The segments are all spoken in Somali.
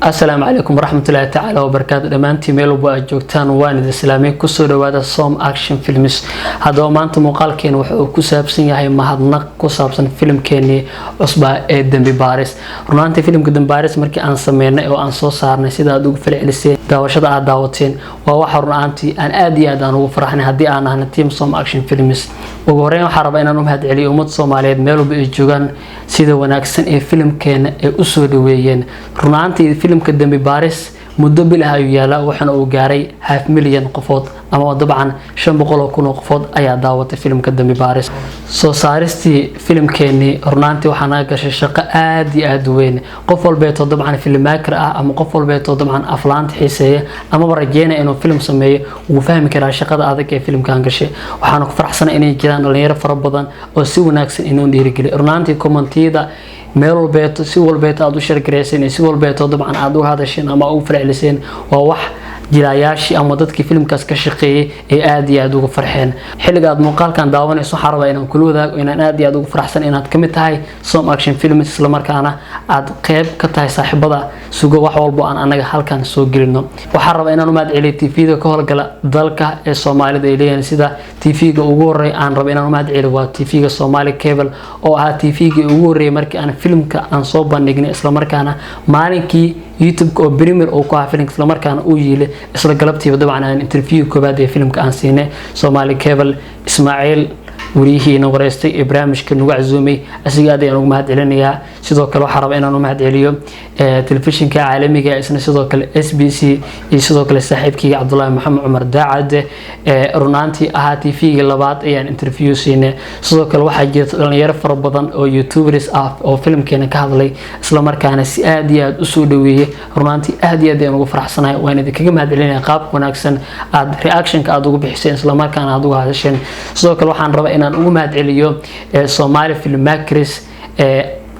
Asalaamu calaykum waraxmatullaahi tacaala wabarakaatu. Dhammaantiin meel walba aad joogtaan, waan idin islaamay. Kusoo dhawaada Som Action Films. Haddaba maanta muuqaalkeena waxa uu ku saabsan yahay mahadnaq ku saabsan filimkeenii cusbaa ee Dembi Baaris. Runaantii filimka Dembi Baaris markii aan sameynay oo aan soo saarnay, sida aad ugu falceliseen daawashada aad daawateen waa waxa runaantii aan aad iyo aad aan ugu farxnay haddii aan ahna team Som Action Films. Ugu horeyn waxaa rabaa inaan u mahad celiyo ummad Soomaaliyeed meel walba ay joogaan sida wanaagsan ee filimkeena ay usoo dhaweeyeen. Runaantii filimka Dembi Baaris muddo bil ah ayuu yaalaa, waxaana uu gaaray half milyan qofood ama dabcan 500,000 oo qofood ayaa daawatay filimka Dembi Baaris. Soo saaristii filimkeenii runaantii waxaa naga gashay shaqo aad iyo aad u weyn. Qof walbeetoo dabcan filmmaker ah ama qof walbeetoo dabcan aflaanta xiiseeya amaba rajeynaya inuu film sameeyo wuu fahmi karaa shaqada adag ee filimkan gashay. Waxaana ku faraxsanay inay jiraan dhalinyaro fara badan oo si wanaagsan inuu dhiirigeliyo. Runaantii commentiyada meel walbeeto, si walbeeto aad u share gareyseen iyo si walbeeto dabcan aad uga hadasheen ama ugu falceliseen, waa wax jilaayaashii ama dadkii filimkaas ka shaqeeyay ay aad iyo aad uga farxeen. Xilliga aad muuqaalkan daawanayso, waxaan rabaa inaan kula wadaago inaan aad iyo aad ugu faraxsan inaad kamid tahay Som Action Films, islamarkaana aad qeyb ka tahay saaxiibada sugo wax walbo aan anaga halkan soo gelino. Waxaan rabaa inaan u mahad celiyo TV-da ka howlgala dalka ee Soomaalida ay leeyihiin. Sida TV-ga ugu horeeya aan rabo inaan u mahad celiyo waa TV-ga Somali Cable, oo ahaa TV-gii ugu horeeyay markii aan filimka aan soo bandhignay, islamarkaana maalinkii YouTube-ka oo premiere uu ku ahaa filimka, islamarkaana uu yiilay isla galabtiiba dabcan aan interview koobaad ee filimka aan siinay. Somali Cable, Ismaaciil wariyihiina wareystay ee barnaamijka nagu casuumay, asiga aad ayaan ugu mahad celinayaa. Sidoo kale waxaa rabaa inaan u mahad celiyo telefishinka caalamiga, isna sidoo kale SBC, iyo sidoo kale saaxiibkeyga Cabdulaahi Maxamed Cumar Daacad, runaantii ahaa TV-ga labaad ayaan interview siinay. Sidoo kale waxaa jirta dhalinyaro fara badan oo YouTubers ah oo filimkeena ka hadlay, islamarkaana si aad iyo aad usoo dhaweeyey. Runaantii aad iyo aad ayaan ugu faraxsanahay, waan idinkaga mahad celinaya qaabka wanaagsan aad reactionka aad ugu bixiseen, islamarkaana aad uga hadasheen. Sidoo kale waxaan rabaa inaan ugu mahad celiyo Somali Filmmakers,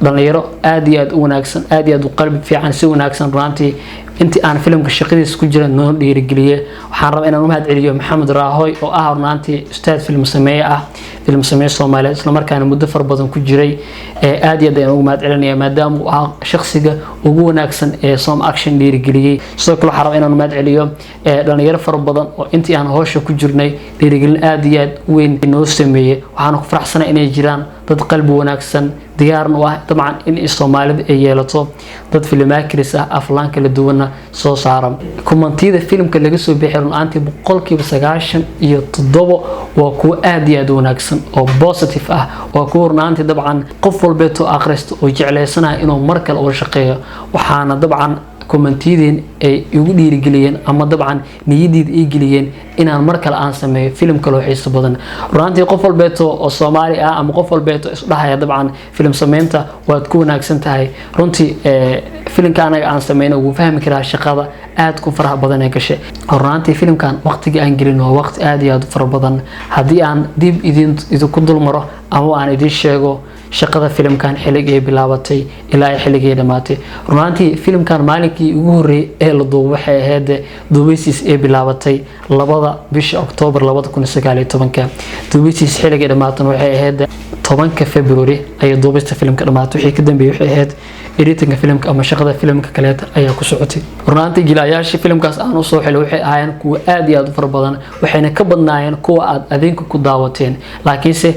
dhalinyaro aad iyo aad u wanaagsan, aad iyo aad u qalbi fiican, si wanaagsan runaantii intii aan filimka shaqadiisa ku jira noo dhiirigeliye. Waxaan rabaa inaan u mahad celiyo Maxamed Raahoy, oo ah runaantii ustaad film sameeye ah, film sameeye Soomaaliyeed, islamarkaana muddo fara badan ku jiray. Aad iyo aad ayaan ugu mahad celinaya maadaama uu ahaa shaqsiga ugu wanaagsan ee Som Action dhiirigeliyey. Sidoo kale waxaan rabaa inaan u mahad celiyo dhalinyaro fara badan oo intii aan howsha ku jirnay dhiirigelin aad iyo aad u weyn noo sameeyey. Waxaana ku faraxsanay inay jiraan dad qalbi wanaagsan, diyaarna u ah dabcan in Soomaalida ay yeelato dad filmmakers ah, aflaan kala duwanna soo saara. Commentiyada filimka laga soo bixi runaantii 97% waa kuwo aad iyo aad u wanaagsan oo positive ah. Waa kuwo runaantii dabcan qof walbeetoo akhrista oo jeclaysanaya inuu mar kale uga shaqeeyo. Waxaana dabcan commentiyadeen ay igu dhiirigeliyeen ama dabcan niyadiida ii geliyeen inaan mar kale aan sameeyo filim kaloo xiiso badan. Runaantii qof walbeeto oo Soomaali ah ama qof walbeeto isdhahaya dabcan filim sameynta waad ku wanaagsan tahay, runtii filimka anaga aan sameyno wuu fahmi karaa shaqada aad ku faraha badan ee gashay. Runaantii filimkan waqtiga aan gelin waa waqti aad iyo aad u fara badan. Haddii aan dib idin idinku dulmaro ama aan idiin sheego shaqada filimkan xilligay bilaabatay ilaa ay xilligay dhammaatay, runaantii filimkan maalinkii ugu horreeyay ee la duubo waxay ahayd duubeysiis ee bilaabatay 2-da bisha Oktoobar 2019-ka. Duubeysiis xilligay dhammaatan waxay ahayd 10-ka February ayay duubista filimka dhamaatay. Wixii ka dambeeyay waxay ahayd editinka filimka ama shaqada filimka kaleeta ayaa ku socotay. Runaantii jilaayaashii filimkaas aan usoo xilay waxay ahaayeen kuwa aad iyo aad u fara badan, waxayna ka badnaayeen kuwa aad adinka ku daawateen, laakiinse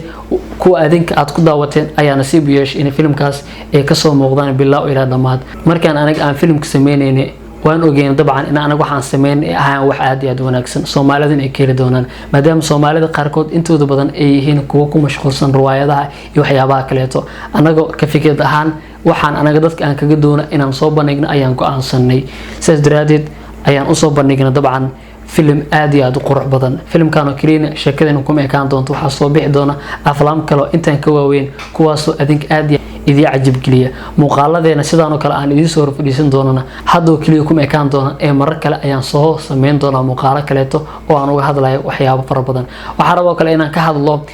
kuwa adinka aad ku daawateen ayaa nasiib u yeeshay inay filimkaas ay kasoo muuqdaan bilaa ilaa dhammaad. Markaan aniga aan filimka sameynaynay, waan ogeyn dabcan in anaga waxaan sameyn ay ahaan wax aad iyo aad u wanaagsan, Soomaalida ay ka heli doonaan, maadaama Soomaalida qaarkood intooda badan ay yihiin kuwo ku mashquulsan riwaayadaha iyo waxyaabaha kaleeto. Anagoo ka fikrad ahaan waxaan anaga dadka aan kaga doono inaan soo bandhigno ayaan go-aansanay. Sidaas daraadeed ayaan usoo bandhignay dabcan filim aad iyo aad u qurux badan. Filimkan oo keliyana sheekadayna kuma ekaan doonto. Waxaa soo bixi doona aflaam kale oo intaan ka waaweyn, kuwaasoo adinka aad idii cajabgeliya. Muuqaaladeena sidaan oo kale aan idiin soo horfadhiisan doonana haddoo keliya kuma ekaan doona ee marar kale ayaan soo sameyn doonaa muuqaalo kaleeto oo aan uga hadlayo waxyaabo fara badan. Waxaa raboo kale inaan ka hadlo,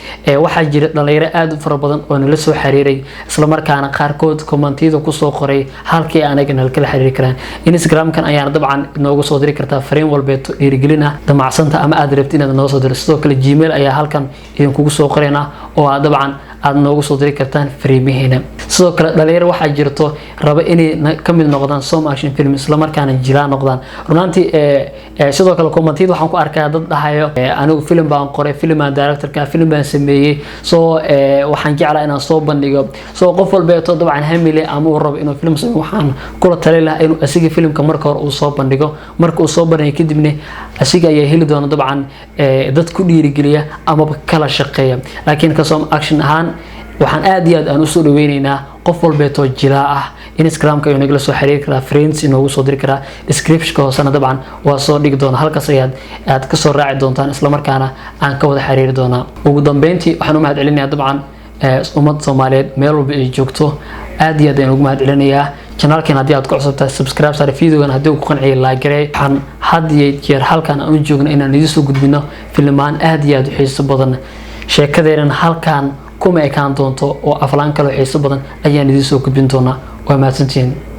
waxaa jira dhalinyaro aad u fara badan oo nala soo xiriiray, islamarkaana qaarkood commentiyada kusoo qoray halkii anaga nala kala xiriiri karaan. Instagramkan ayaana dabcan inoogu soo diri kartaa fariin walbeeto dhiirigelin ah damacsanta ama aad rabti inaad noo soo diro. Sidoo kale Gmail ayaa halkan idinkugu soo qoraynaa oo aad dabcan Aad noogu soo diri kartaan fariimihiina. Sidoo kale dhalinyaro waxaa jirto raba inay ka mid noqdaan Som Action Film, islamarkaana jilaa noqdaan runaantii. Sidoo kale commentiyada waxaan ku arkaa dad dhahayo: "Anigu film baan qoray, film baan directorka, film baan sameeyey, so waxaan jeclaa inaan soo bandhigo." So qof walbeeto dabcan hamile ama uu rabo inuu film sameeyo, waxaan kula tali lahaa inuu asiga filmka marka hore uu soo bandhigo. Marka uu soo bandhigo kadibna, asiga ayaa heli doona dabcan dad ku dhiirigeliya amaba kala shaqeeya. Laakiin ka Som Action ahaan, waxaan aad iyo aad aan usoo dhaweyneynaa qof walbeetoo jilaa ah. Instagramka ayuu nagala soo xiriiri karaa, friends inoogu soo diri karaa. Descriptionka hoosena dabcan waa soo dhigi doona, halkaas ayaad aad kasoo raaci doontaan, islamarkaana aan ka wada xiriiri doonaa. Ugu dambeyntii, waxaan u mahad celinayaa dabcan ummad Soomaaliyeed meel walba ay joogto. Aad iyo aad ayaan ugu mahad celinayaa. Channelkan haddii aad ku cusub tahay, subscribe saar. Videogan haddii uu ku qanciyay, like garee. Waxaan had iyo jeer halkan aan u joogno inaan idiin soo gudbino filmaan aad iyo aad u xiiso badan. Sheekadeenan halkan kuma ekaan doonto oo aflaan kaloo xiiso badan ayaan idiin soo gudbin doonaa. Waa mahadsantihiin.